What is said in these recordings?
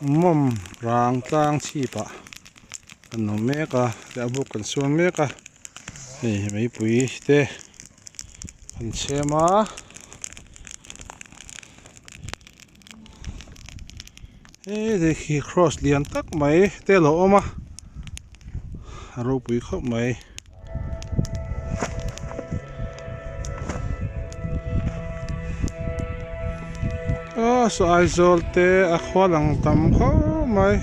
Mawm rang tlang chhip ah kan awm mek a a buk kan suam mek a hei meipui te an chhem a. Hei khi cross lian tak mai te a lo awm a a ropui khawp mai. Aw saw Aizawl te a khua lang tam khawp mai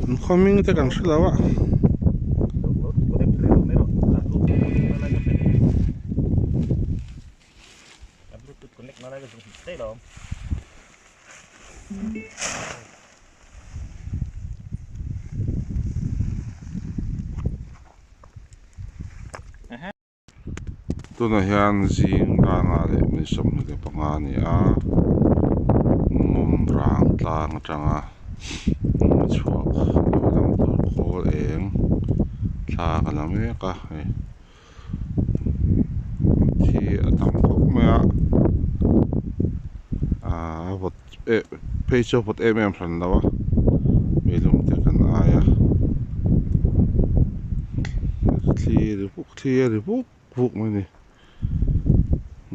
an khaw hming te kan hre lo a. Tunah hian zing ranga leh mi 25 a ni a mawm rang tlang atanga chhuak lo lang tur khawl eng thla ka la mek a hei. Thi a tam khawp mai a aaa a vawt eh phei chu a vawt em em hran lo a meilum te kan ai a thli ri vuk thli a ri vuk vuk mai a ni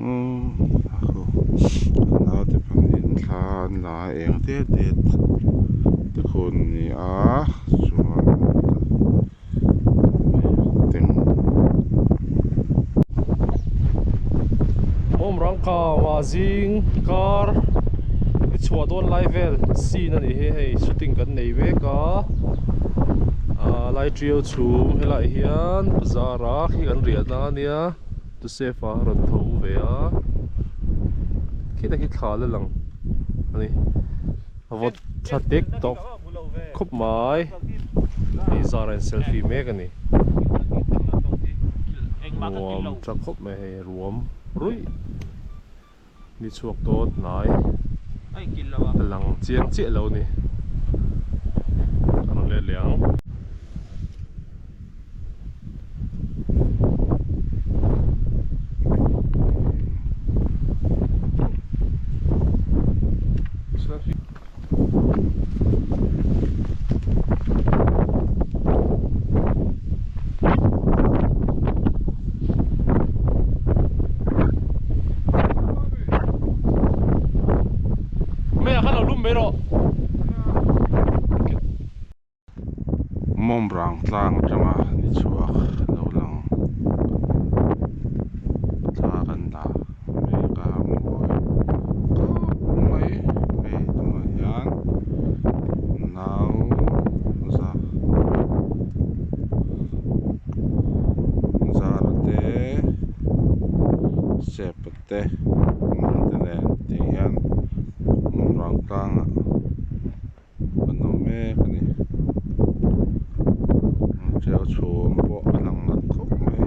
umm naute pahnih in thla an la a eng tet tet te khun a ni a chuan. Awm rang kau a zing kar i chhuah dawn lai vel scene a nih hi hei shooting kan nei mek a ah lai tiau chhum helaiah hian bazar a khi kan riah na ania Joseph a rawn tho ve a khitah khi thla la lang a ni. A vawt tha tek tawk khawp mai hei zar a in selfie mek a ni ruam tha khawp mai hei ruam ruih ni chhuak dawn hnai a lang chiang chiah lo a ni a rawn let leh ang. Mei ah khan lo lum mai rawh. Mawm rang tlang atanga ni chhuak lo lang thla kan la mek a mawi khawp mai hei tunah hian nau za zara te sepa te te nen tih hian mawm rang tlangah. Kan awm mek a ni tiau chhum pawh a lang nalh khawp mai.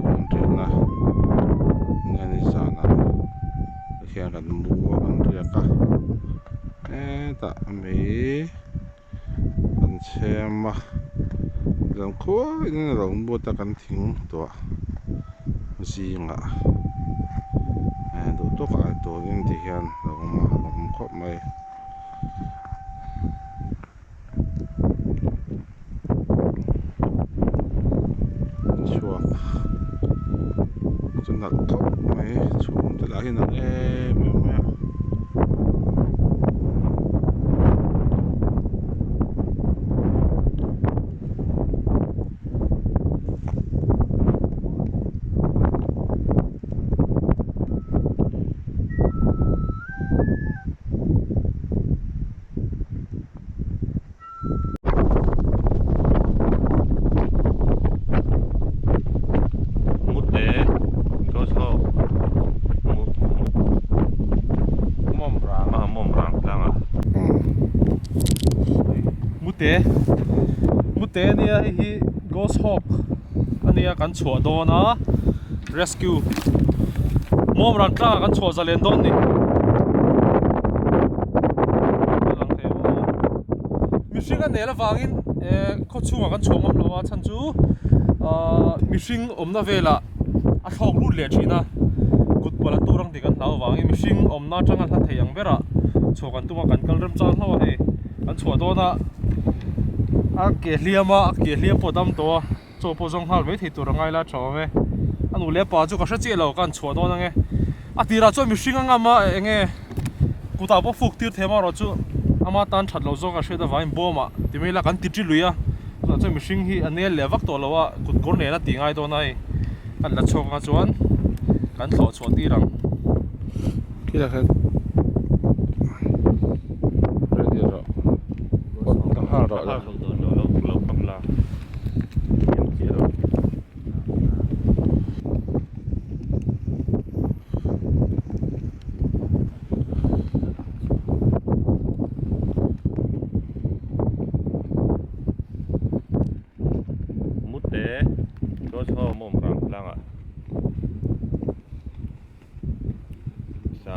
Kan riahna nge zana khian kan mu a kan riak a hetah mai. Kan chhem a zan khuaiin a lo but a kan thing tuah zingah eh duh tawk ah turin ti hian a awm a a awm khawp mai. Chhuak chu nalh khawp mai chhum te lah hi nalh em em mai a. Mute Mute ania hei hi ghost hawk ania kan chhuah dawn a rescue mawm rang tlangah kan chhuah zalen dawn ni. Mihring a nel avangin khaw chhungah kan chhuah ngam lo a chhan chu ahh mihring awmna velah a thlawk lut leh thin a kut palh a tur ang tih kan hlau avangin mihring awmna atanga hla thei ang berah chhuah kan tum a kan kal remchang hlauh a hei kan chhuah dawn a a ke hliam a a ke hliam pawh a dam tawh a chaw pawh zawng nghal mai thei tur a ngai la tha awm e a nu leh a pa chu ka hre chiah lo ka han chhuah dawn ange a tirah chuan mihring a ngam a eng nge kutah pawh fuk tir thei amaherawh chu ama tan that loh zawk a hriat avangin bawm ah ti mai ila kan ti ṭi lui a chutah chuan mihring hi a nel leh vak tawh lo a kut kawr nen a tih ngai dawn a hei kan la chhuak anga chuan kan thlawh chhuah tir ang. Khilaiah khian ready rawh ka nghal rawh le. Mute George ho mawm rang tlangah sa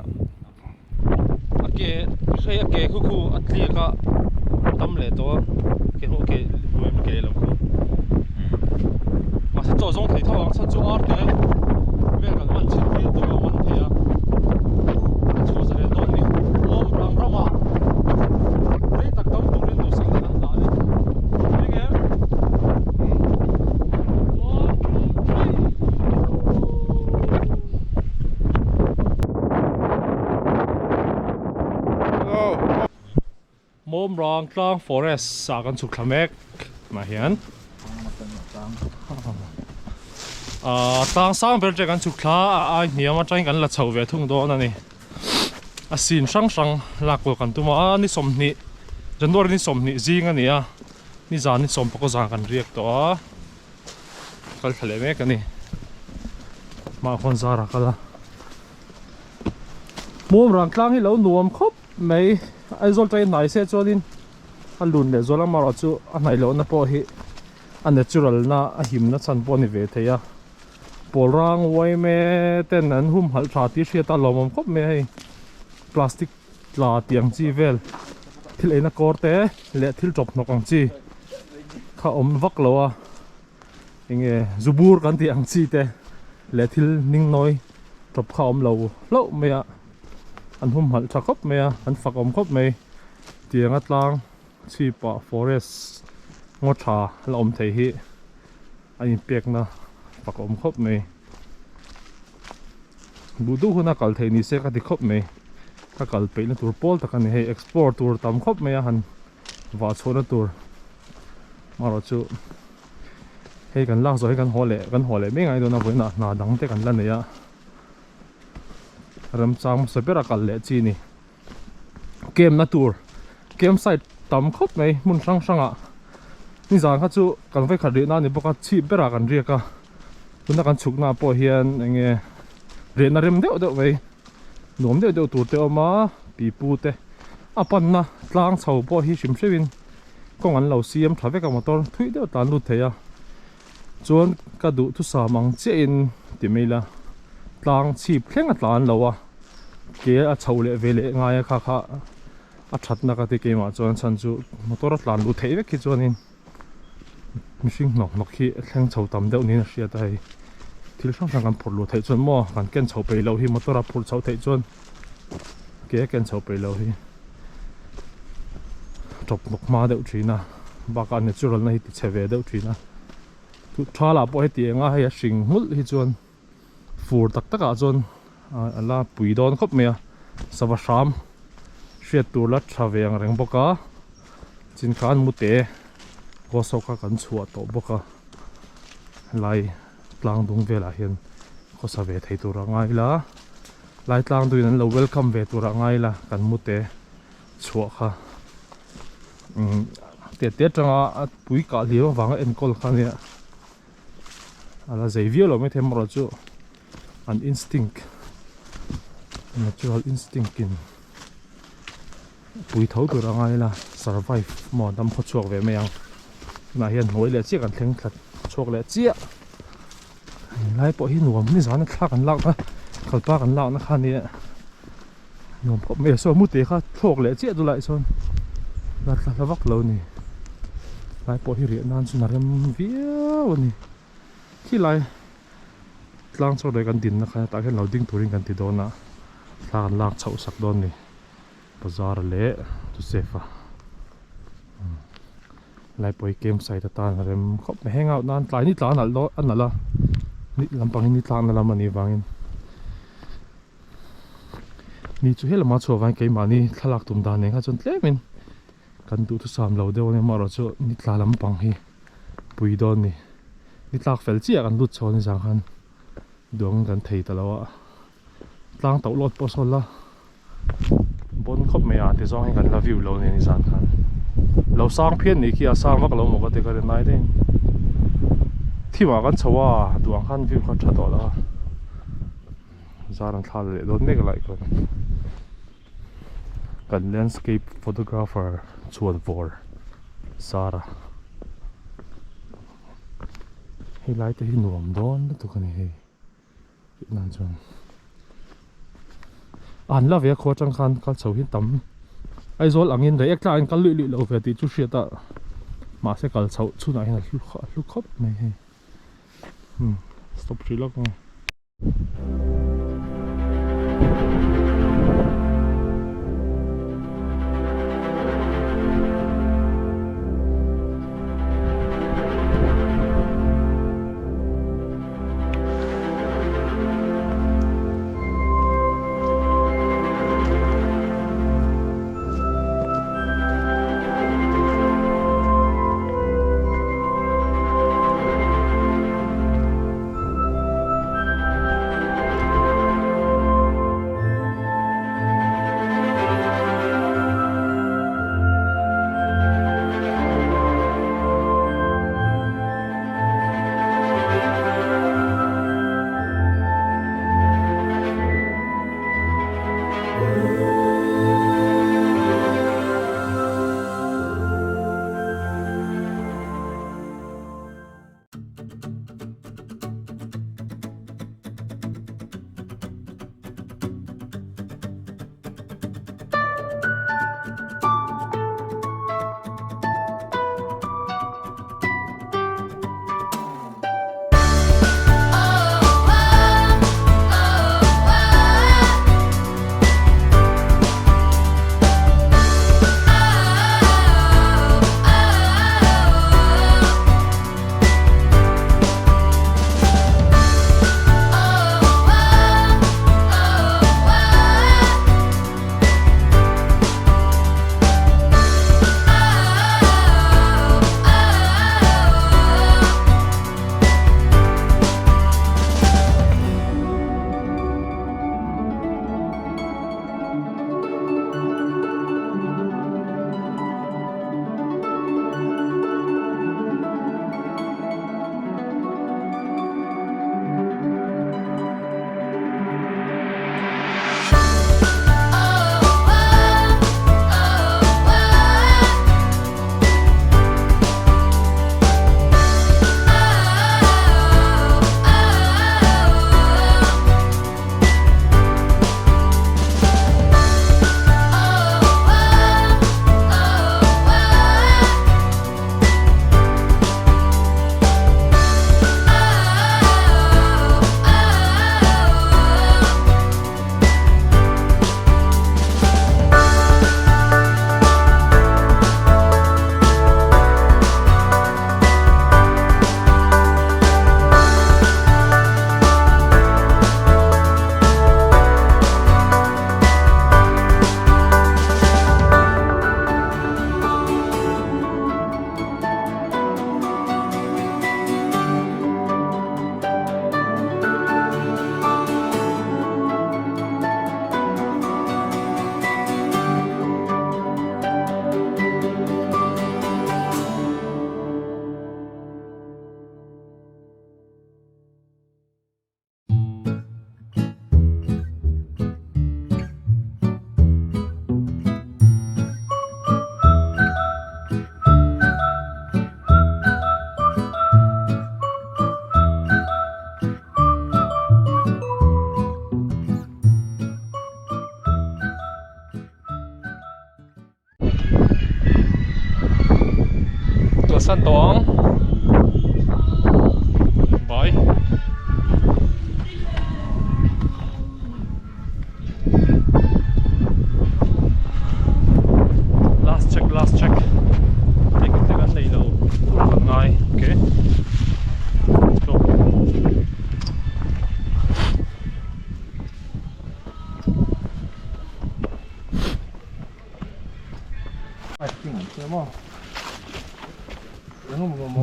a ke hei a ke khu khu a tliak a tam leh tawh a ke ho ke hnuai ke lehlam khu mahse chaw zawng thei tho ang chhan chu ar te vel kan man chhin tir tawh a man thei a a chhuah zalen dawn a ni awm rang ramah rei tak dam turin duhsakna kan dah a ni eng em one two three. Mawmrang tlang forest ah kan chhuk thla mek tunah hian ahh tlang sang ber te kan chhuk thla a ai hniam atangin kan la chho ve thung dawn a ni a scene hrang hrang lak kual kan tum a ni sawmhnih January ni sawmhnih zing a ni a nizan ni sawmpakaw zan kan riak tawh a. Kal thla leh mek a ni hmaah khuan zar a kal a hmuam rang tlang hi lo nuam khawp mai Aizawl atangin hnai se chuanin a lun leh zual amaherawh chu a hnaih lohna pawh hi a natural na a himna chhan pawh a ni ve thei a pawl rang uaime ten an humhalh tha tih hriat a lawmawm khawp mai a hei plastic tla tih ang chi vel thil eina kawr te leh thil tawp hnawk ang chi kha awm vak lo a enge zubur kan tih ang chi te leh thil ning nawi tawp kha awm lo hlauh mai a an humhalh tha khawp mai a an fak awm khawp mai tiang a tlang chhipah forest ngaw tha la awm thei hi a inpekna fak awm khawp mai. Duh duh huna kal theih ni se ka ti khawp mai ka kal peihna tur pawl tak a ni hei explore tur tam khawp mai a han vah chhuahna tur marawh chu hei kan lak zawh hi kan haw leh kan haw leh mai ngai dawn a vawiinah hna dang te kan la nei a remchang hmasa bera kal leh chi a ni camp na tur camp site tam khawp mai hmun hrang hrangah nizan kha chu kan vawikhat rihna a ni bawk a chhip berah kan riak a. Tuna kan chhukna ah pawh hian eng nge rehna rem deuh deuh mai nuam deuh deuh tur te a awm a pipu te a panna tlang chho pawh hi hrim hrim in kawng an lo siam tha vek a motor thui deuh tlan lut thei a chuan ka duhthusam ang chiah in ti mai ila tlang chhip thleng a tlan lo a ke a chho leh ve leh ngai a kha kha a thatna ka ti keimah chuan chhan chu motor a tlan luh theih vek hi chuanin. Mihring hnawk hnawk hi a thleng chho tam deuh niin a hriat a hei thil hrang hrang kan phurh luh theih chuan maw kan ken chho peih loh hi motor a phurh chhoh theih chuan ke a ken chho peih loh hi tawp hnawk hma deuh thin a bakah natural na hi ti chhe ve deuh thin a tha lah pawh heti eng a hei a hring nghulh hi chuan fur tak tak ah chuan a la pui dawn khawp mai a sava hram hriat tur la tha ve ang reng bawk a chin khan mute kaw saw kha kan chhuah tawh bawk a helai tlang dung velah hian khawsa ve thei tur a ngai ila lai tlang duhin an lo welcome ve tur a ngai ila kan mute chhuah kha umm te te atanga a pui kah hlim avanga enkawl kha ania. A la zei viau lo maithei amaherawh chu an instinct natural instinct in pui tho tur a ngai ila survive maw dam khaw chhuak ve mai ang tunah hian hnuai leh chiah kan thleng thla chhuak leh chiah helai pawh hi nuam nizan a thla kan lak na kalpa kan lak na kha nia nuam khawp mai a saw mute kha thlawk leh chiah chu lai sawn la tla hla vak lo a ni. Lai pawh hi riah nan chuan a rem viau a ni. Khi lai tlang chaw leh kan dinna kha tah hian lo ding turin kan ti dawn a, thla kan lak chhoh sak dawn a ni. Bazar leh Joseph a lai pawh hi camp site atan a rem khawp mai. Heng out nan tlai ni tla a nalh dawn a nalh a, ni lampangin ni tlakna lam a nih vangin. Ni chu helama chhuah vangin keimahni thlalak tum dan nen kha chuan tlemin kan duhthusam lo deuh a ni amaherawh chu ni tla lampang hi pui dawn a ni. Ni tlak fel chiah kan lut chho a ni zang khan duangin kan thei ta lo a, tlang tauh lawt pawh sawn la bawn khawp mai a ti zawng hi kan la view lo a ni zan khan. Lo sang phian nih khi a sang vak lo maw ka ti ka rin ai daih in thimah kan chho a duang khan view kha tha tawh lo a. Zar an thla leh dawn mek lai chuan kan landscape photographer chuan vawr zara hei lai te hi nuam dawn lutuk a ni hei tih nan chuan an la ve a khua atang khan kal chho hi tam Aizawl angin rei tlak in kal luih luih lo ve tih chu hriat a mahse kal chhoh chhunah hian a hlu khawp mai hei stop hrih lawk ang. Kalsan tawh ang. Bye. Last check last check. Ticket te kan nei lo tur kan ngai. Okay. Let's go.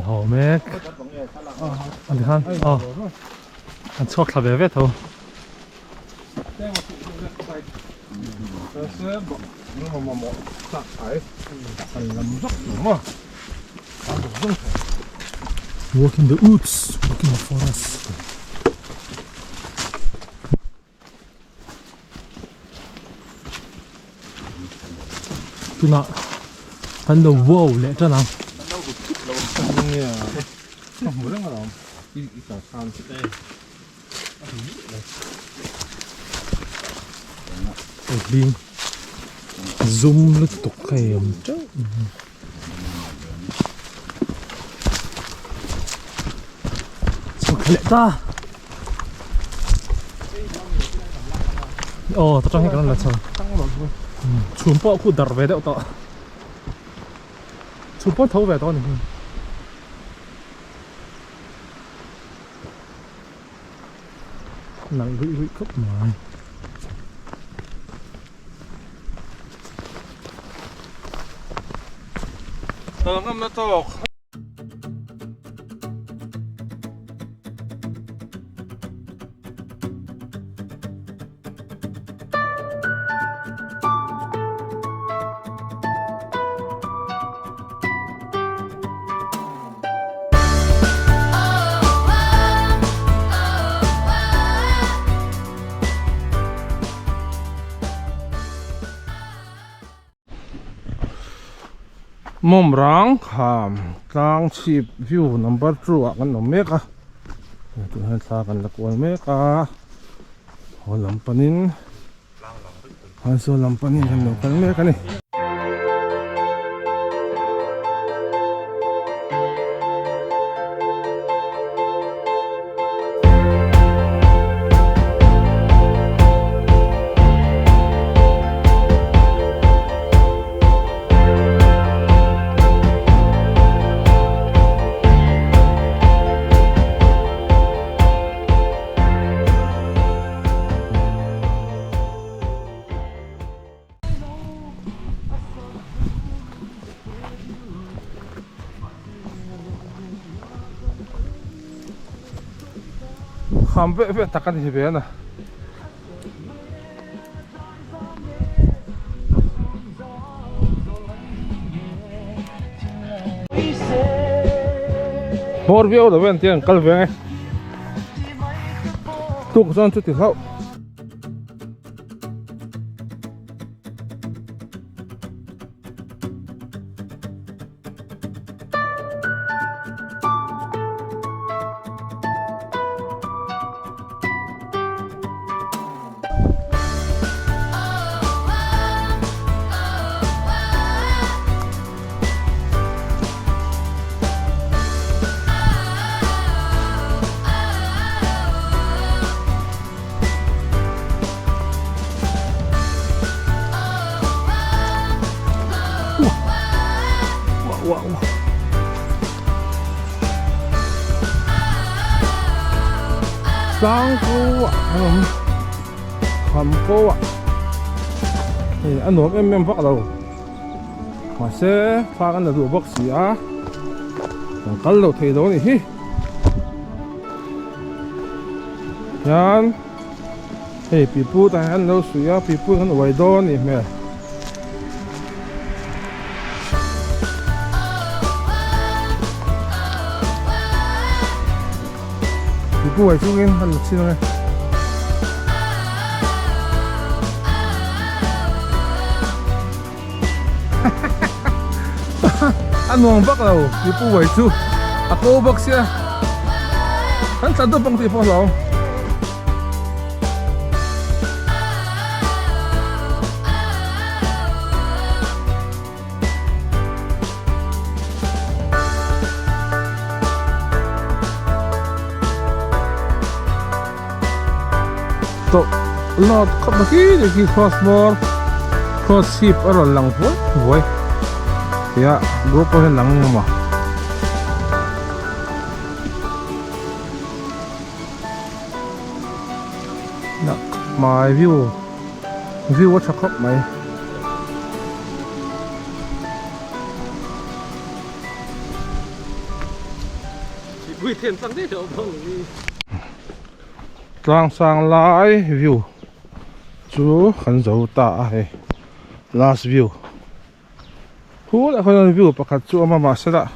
Ho mek an tikhan aw an chhuak thla ve ve tho. Walk in the woods, walk in the forest. Tunah kan lo wow leh tan ang. Hei zum lutuk hei awm teuh. Chhuak leh ta. Aw ta tang hi kan la chho. Chhum pawh khu dar ve deuh tawh. Chhum pawh tho ve tawh a ni. Nalh ruih ruih khawp mai. Kal ngam na tawk. Mawmrang kham tlang chhip view number 2 ah kan awm mek a tun hian thla kan la kual mek a haw lam panin Aizawl lam panin kan lo kal mek a ni. Kham veh veh tak a ni ve a na. Hmawr viau lo vel tiang kal ve ang e. Tuk chuan chuti hlauh. Tlang ko ah an awm kham ko ah hei a nuam em em vak lo mahse thla kan la duh bawk si a kan kal lo thei lo a nih hi. Hian hei pipu tah hian an lo suih a pipu hian uai dawn a nih hmel. Pipu uai chungin an la chhin ang e. A nuam vak lo pipu uai chu a ko bawk sia kan tlan deuh pawng tih pawh hlauh. Tawh lawt khawp mai khi te khi cross bawr cross chhip a rawn lang vuai vuai tia group pawh hian lang emaw nak mai view view a tha khawp mai. Tlang sang lai view chu kan zo ta a hei last view khulai khawn view pakhat chu a awm a mahse lah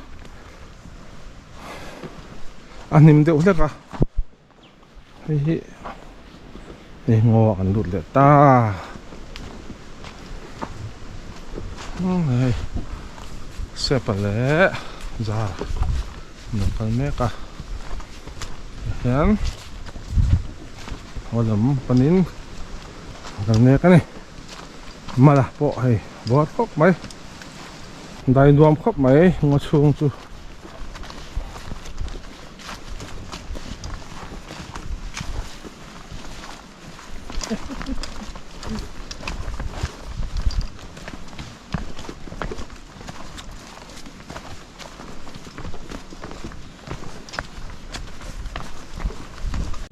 a hnim deuh hlek a hei hi hei ngaw ah kan lut leh ta hei sepa leh zar an lo kal mek a tihian haw lam panin an kal mek a ni mala pawh hei bawr khawp mai dai nuam khawp mai ngaw chhung chu.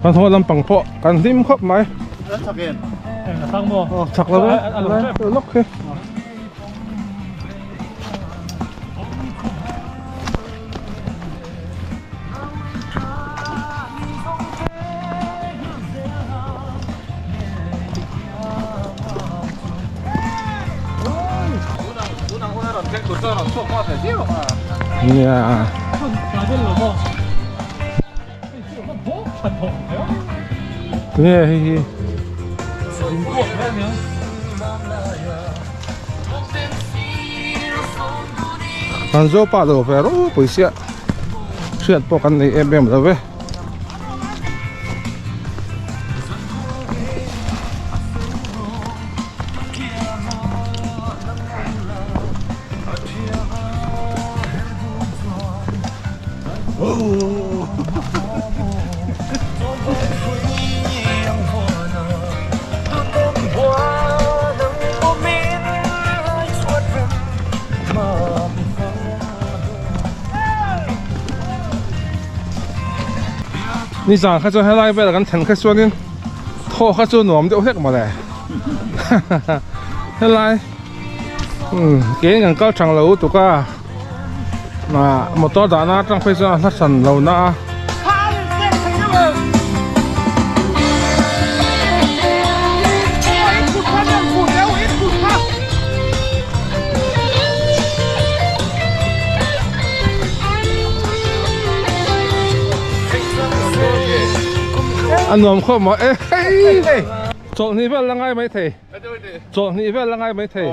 Kan haw lampang pawh kan hlim khawp mai. Chak lo e lawk khi. Nia. Nge hei hi. Kan zo pah lo ve ropui sia hriat pawh kan nei em em lo ve. Nizan kha chuan helai velah kan thlen kha chuanin thaw kha chu nuam deuh hlek mawle helai umm kein kan kal thang lo lutuk a ah motor dahna atang phei chuan a hla hran lo na a. A nuam khawp maw e hei chawlhni vel la ngai mai thei chawlhni vel la ngai mai thei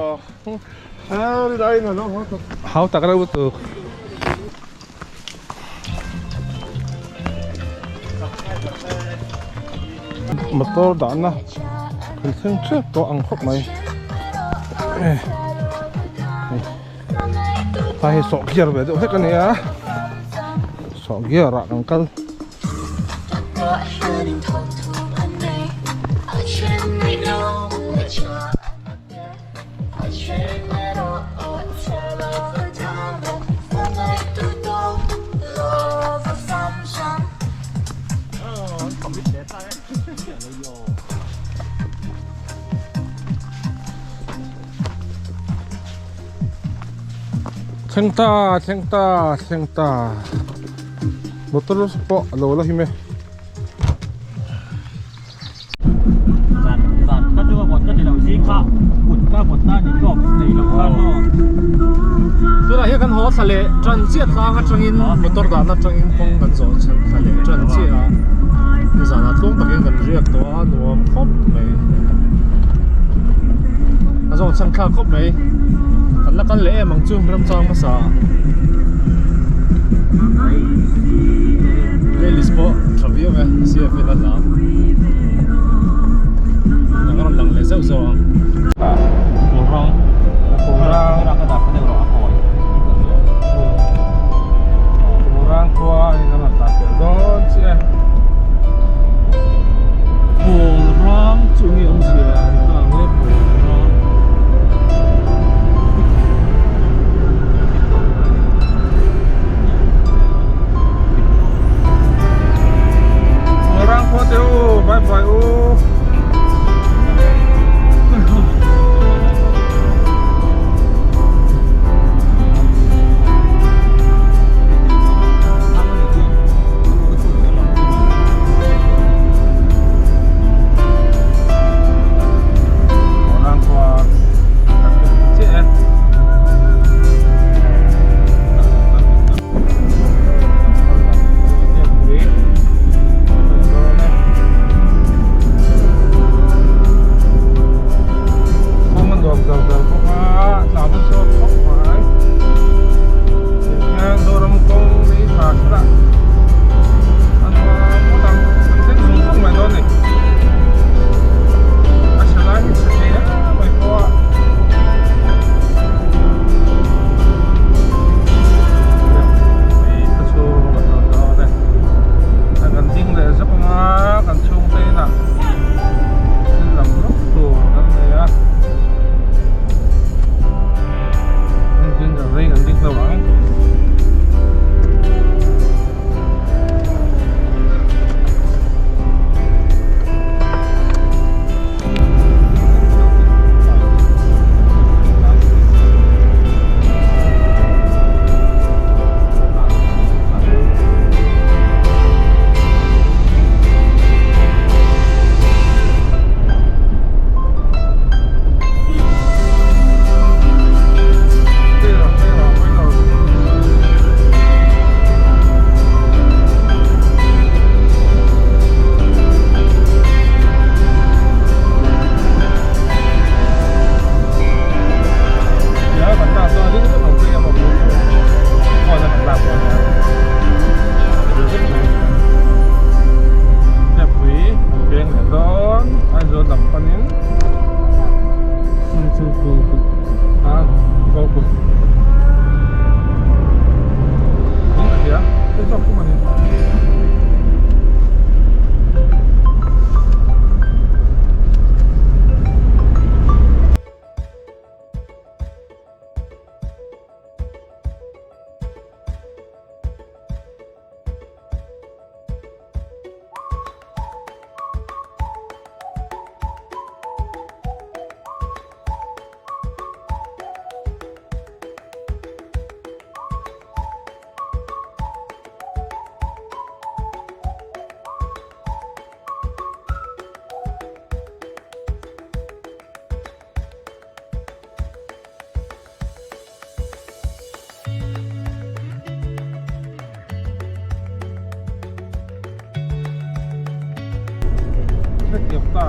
hau tak reuh lutuk. Motor dahna kan thleng tep tawh ang khawp mai hei hi sawh gear ve deuh hlek a ni a sawh gear ah kan kal. Thleng ta thleng ta thleng ta motor pawh a lo la him e. Tunah hian kan haw thla leh tan chiah tlang atangin motor dahna atangin kawng kan zawh chhan thla leh tan chiah a nizanah tlawm takin kan riak tawh a nuam khawp mai a zawng chhan thlak khawp mai kan la kal leh em ang chu ramchang hmasa ah playlist pawh tha viau e CFL a hla a rawn lang leh zeuh zeuh ang.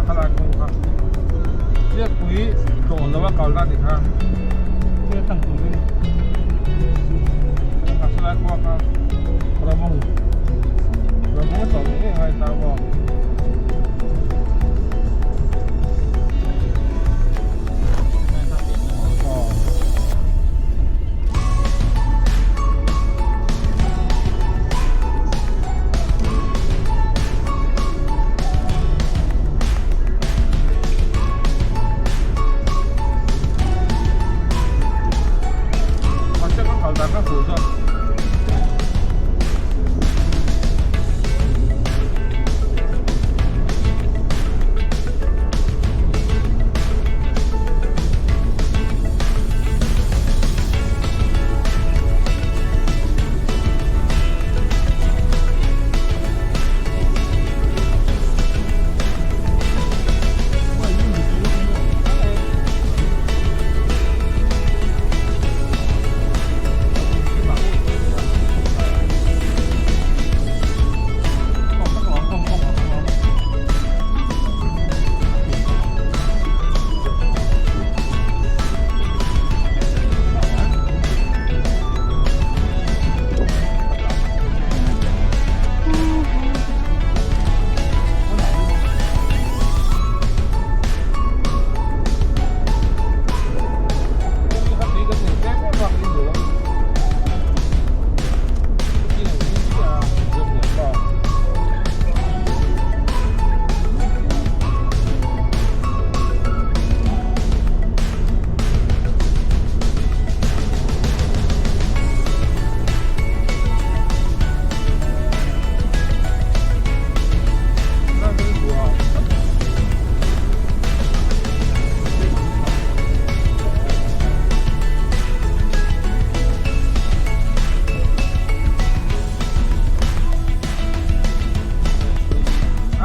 khalai kawng kha Chiakpui tlawh lo a kalna a ni kha Chiatang turin a silai khua kha Ramawng Ramawng a tlawh ngei ngei ngai ta maw.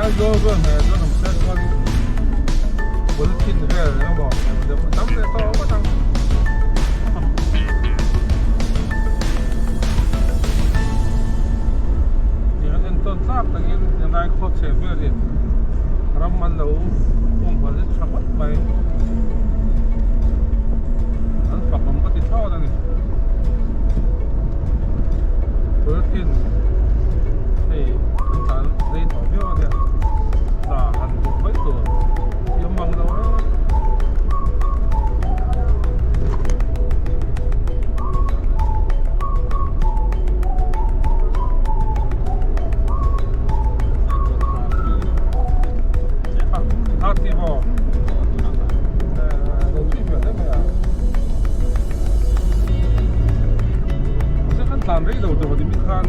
Aizawl vel hmel chuan awm se chuanin polythene vel eng emaw deuh a tam leh tawh ngawt ang. Tiang entawn tlak takin helai khawchhe velin ram an lo humhalh hi tha ngawt mai. An fak awm ka ti thlawt a ni. Polythene hei an tlan rei tawh viau a nia. Tla han hmuh mai tur hi awm ang lo e. Tlan rei lo tur ni mi khan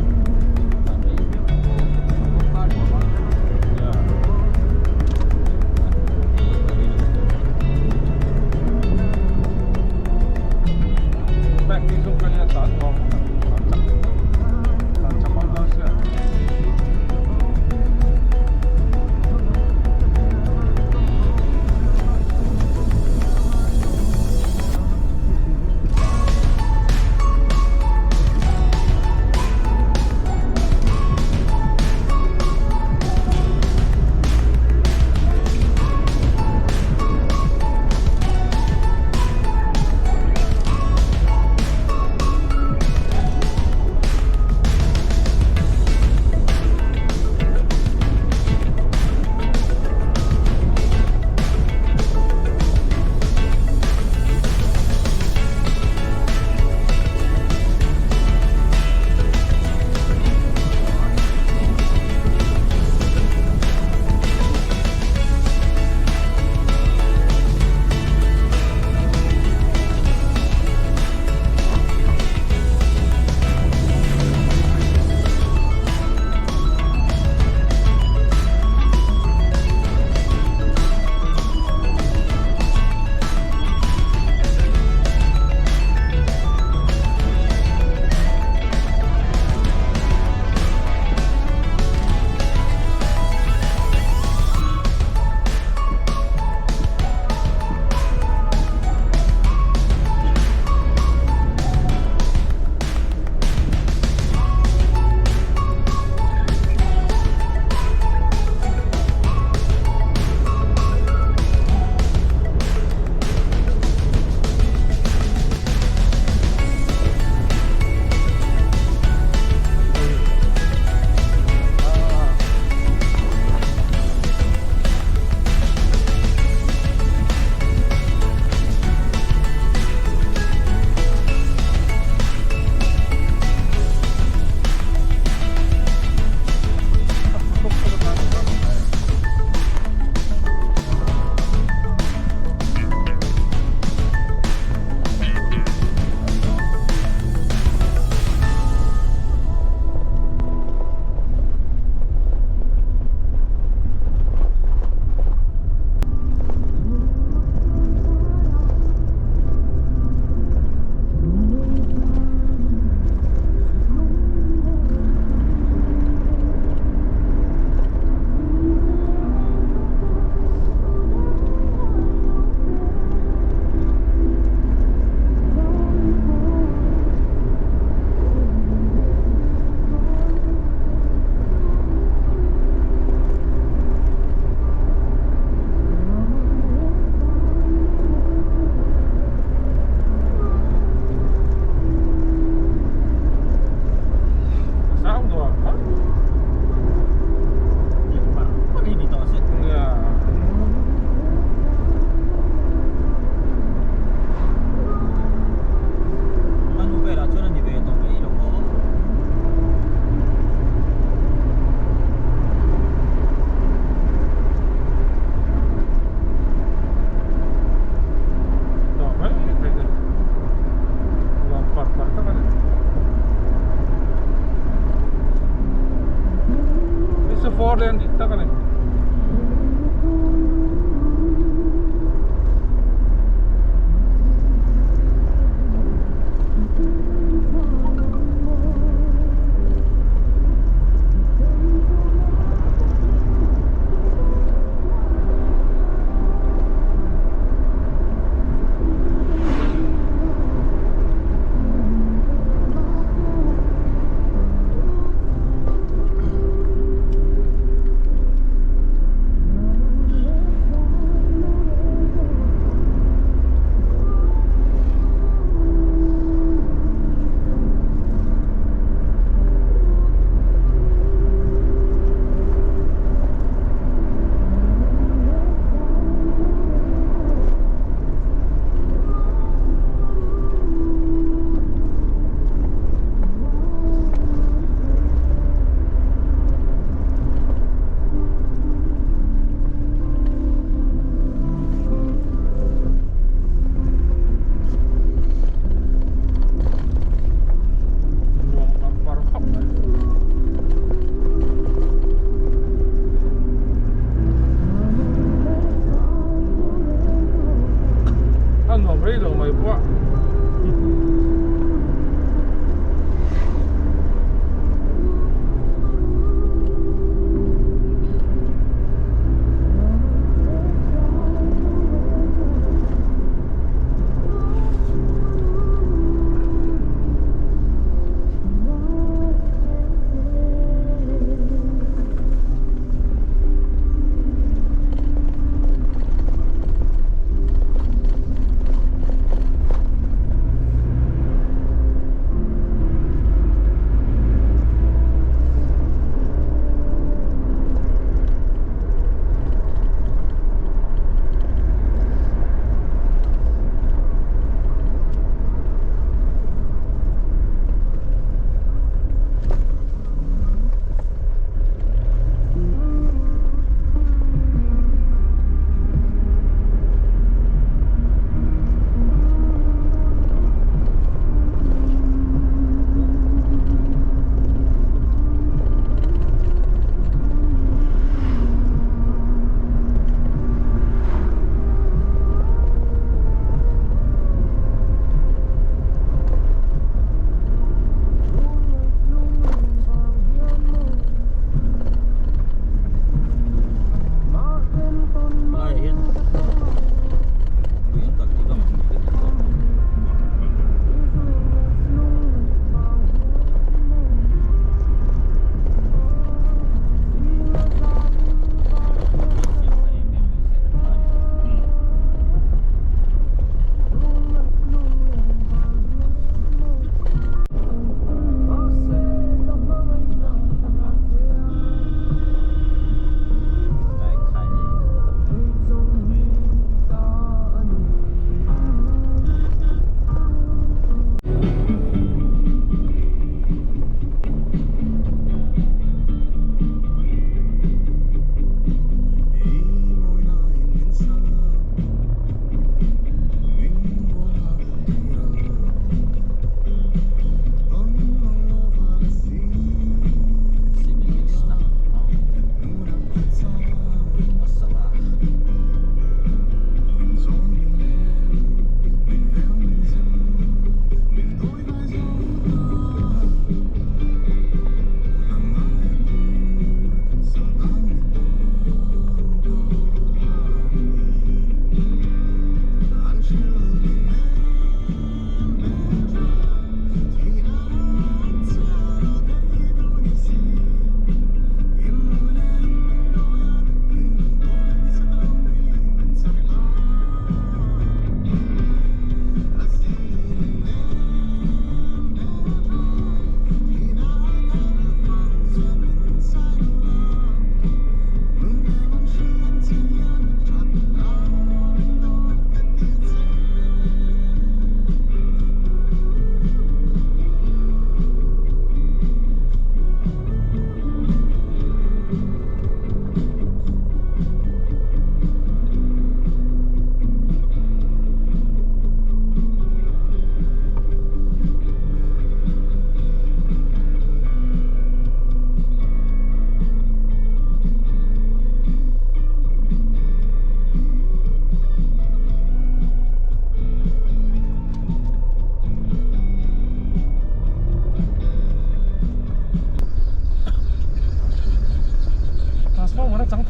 Foreland dik tak a ni.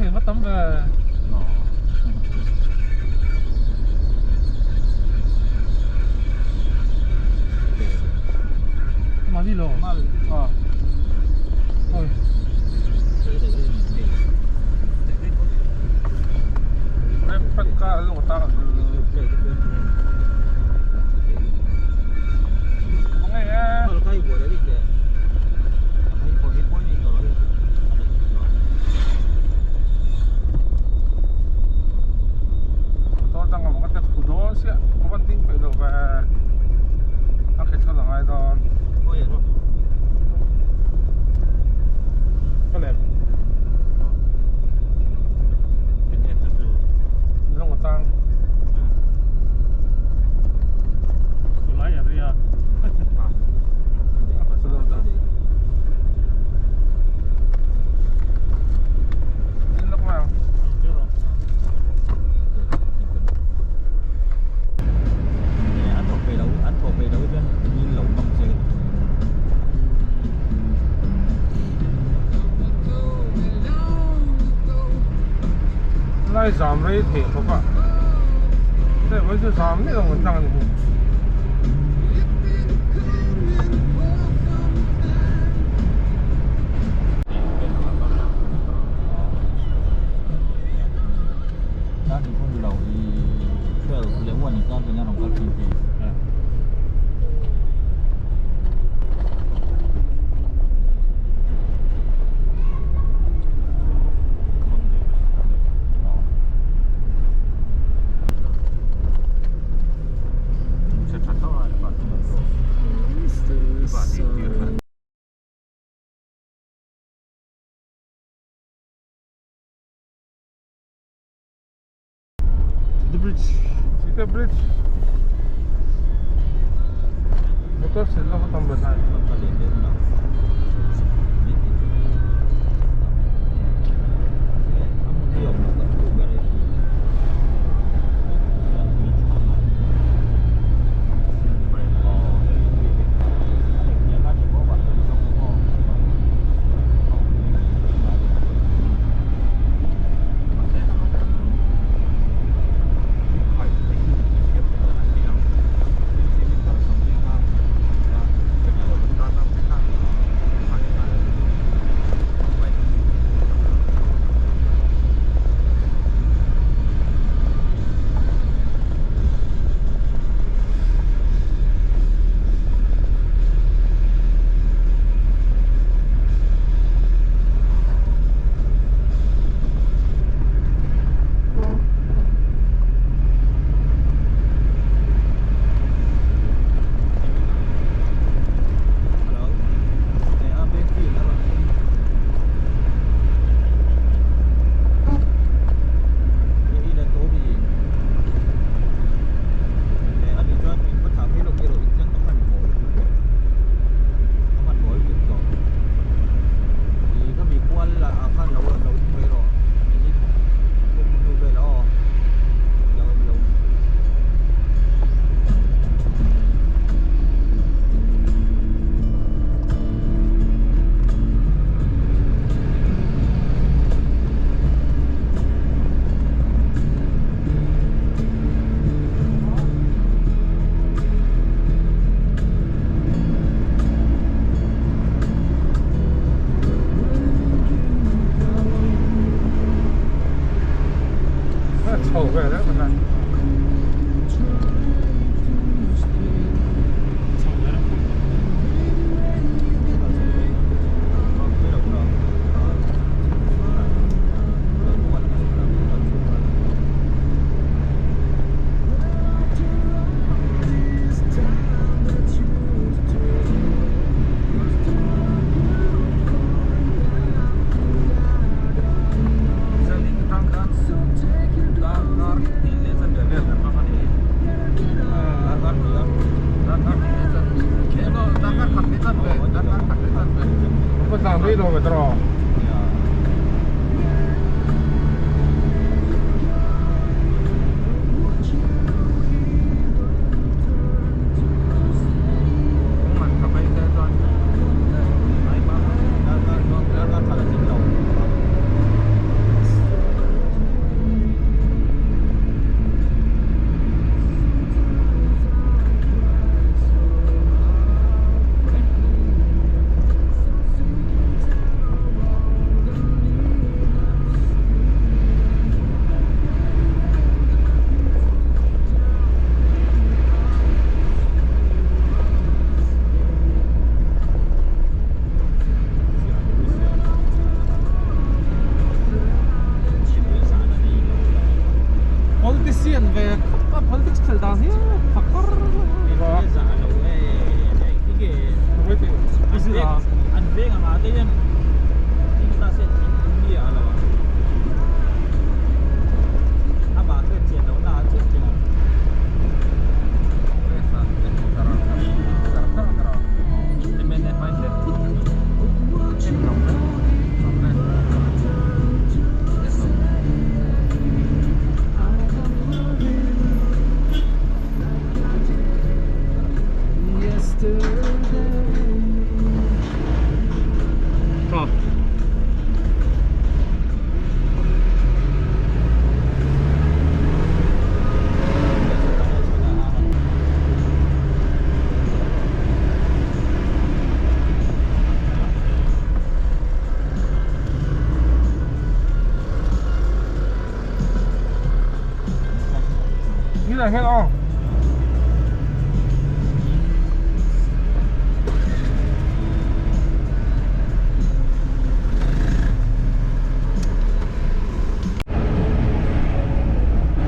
thei va tam ve. Mali lo. Mal. Ah. Oi. Lai zam rei thei bawk a hei vawi chu zam miah lo ang tlang a ni hi. The bridge. See the bridge? Motor se lo tam ba Veng anga te hian ding ta se thing mi a lo ang. Amah hriat chian lohna ah chiah chiah ang.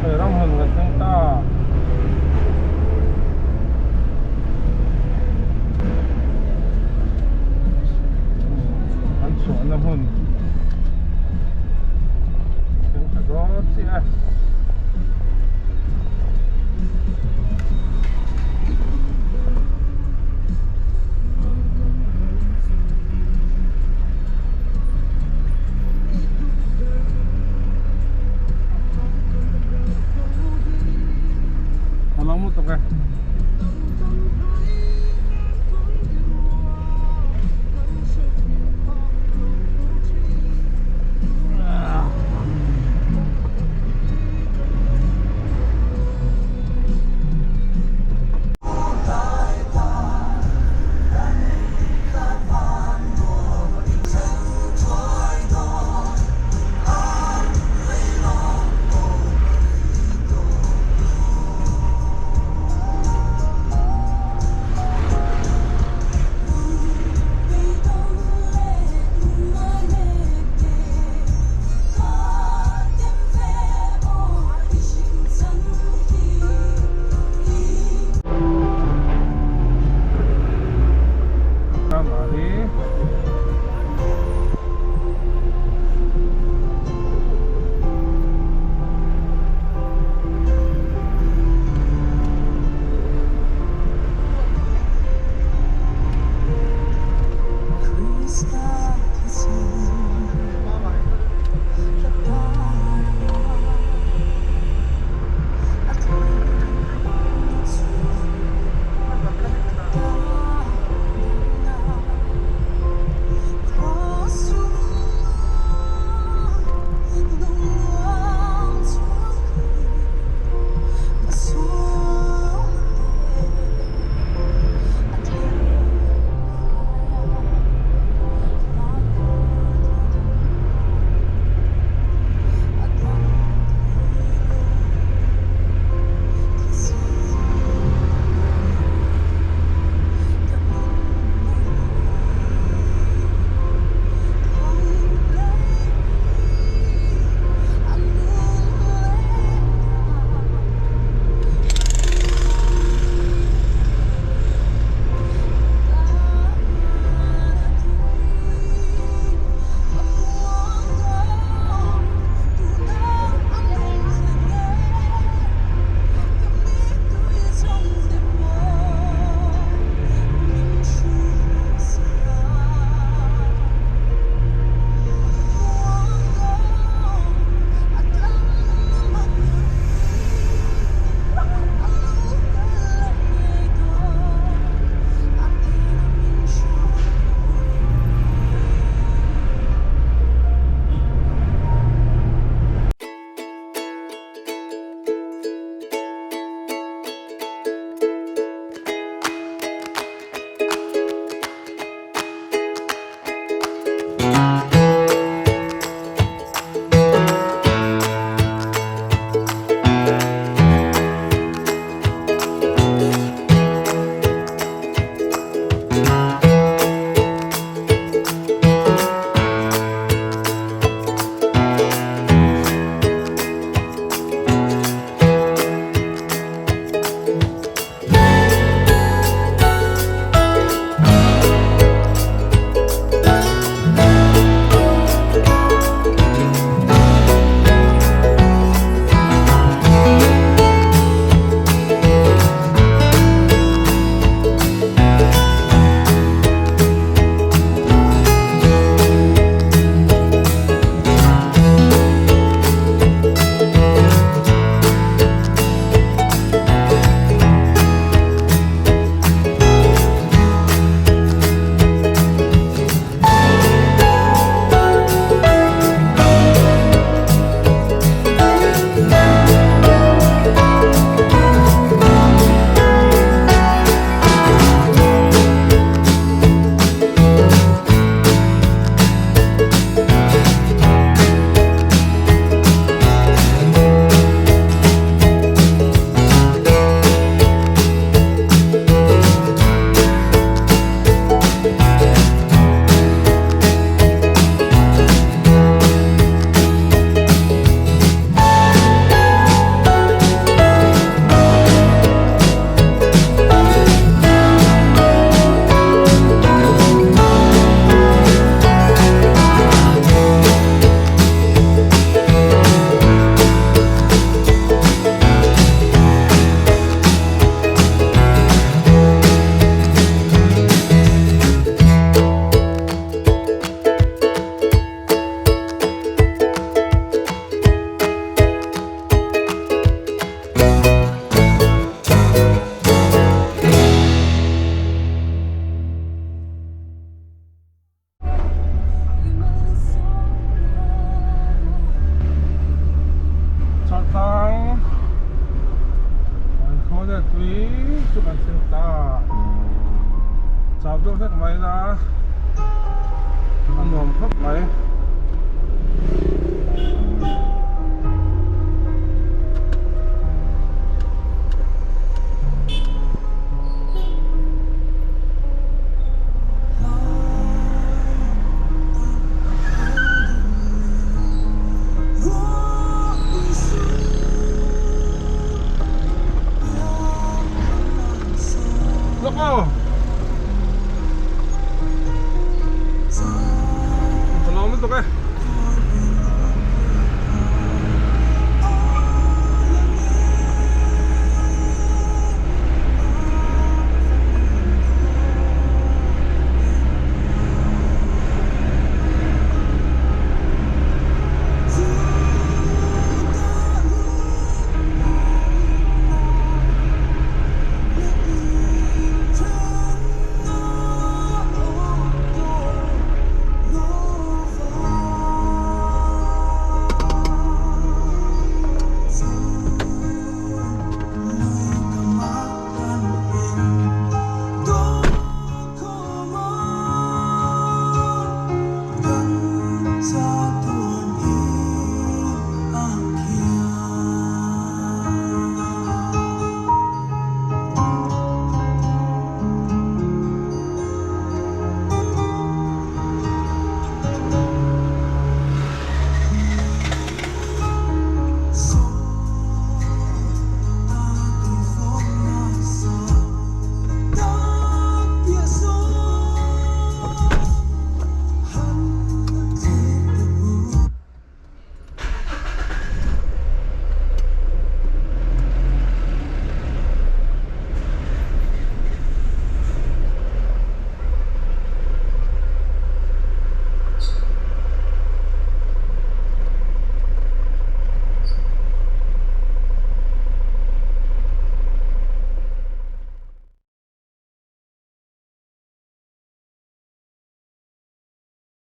Hei ram han kan thleng ta. An chhuahna hmun thleng tha dawn chiah e. A lo mu tuk e.